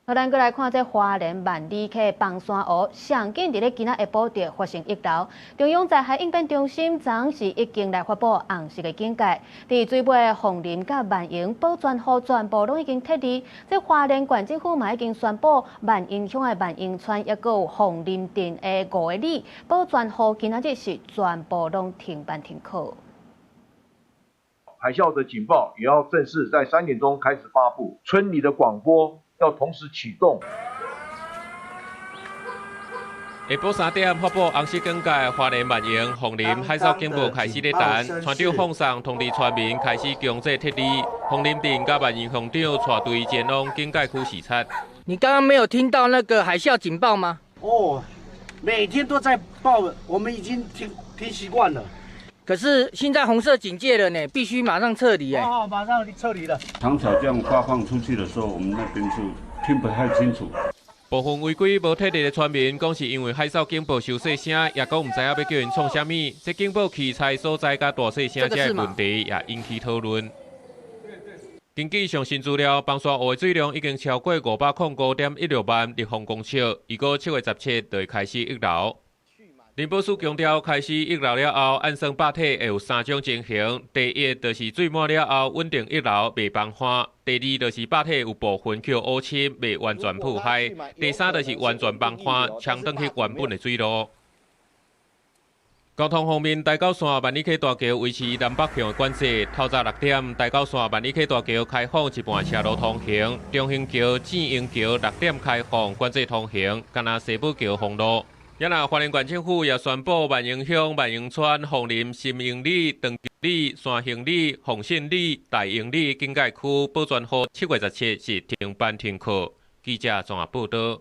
好，咱閣來看這花蓮萬里溪枋山湖，上緊佇咧今仔下晡就發生溢流。中央災害應變中心昨是已經來發布紅色的警戒，佇水尾鳳林佮萬榮寶泉湖全部攏已經撤離。這花蓮縣政府嘛已經宣布萬榮鄉的萬榮村，抑閣有鳳林鎮的五个里寶泉湖今仔日是全部攏停班停課。海嘯的警報也要正式在3點鐘開始發布，村裡的廣播要同時啟動。下晡3點發布紅色警戒，花蓮萬榮、鳳林海嘯警報開始咧彈，村長放送通知村民開始強制撤離。鳳林鎮佮萬榮鄉長帶隊前往警戒區視察。你剛剛沒有聽到那個海嘯警報嗎？哦，每天都在報，我們已經聽聽習慣了。可是現在紅色警戒了呢，必須馬上撤離哎。哦，馬上撤離了。長草這樣發放出去的時候，我們那邊就聽不太清楚。部分違規無撤離的村民講是因為海嘯警報傷細聲，也講毋知影欲叫𪜶創啥物。這警報器材所在佮大細聲這個問題也引起討論。根據上新資料，枋山湖的水量已經超過505.16萬立方公尺，預估7月17就會開始溢流。林寶書強調，開始溢流了後，按算壩體會有三種情形：第一，就是水滿了後穩定溢流，袂崩岸；第二，就是壩體有部分去烏深，袂完全破海；第三，就是完全崩岸，沖轉去原本的水路。交通方面，台九線萬里溪大橋維持南北向的管制。透早6點，台九線萬里溪大橋開放一半車路通行；中興橋、建英橋6點開放管制通行，干焦西武橋封路。也若花蓮縣政府也宣布，萬榮鄉萬榮村、鳳林新榮里、長里、山興里、鳳信里、大榮里警戒區寶泉湖7月17是停班停課。記者綜合報導。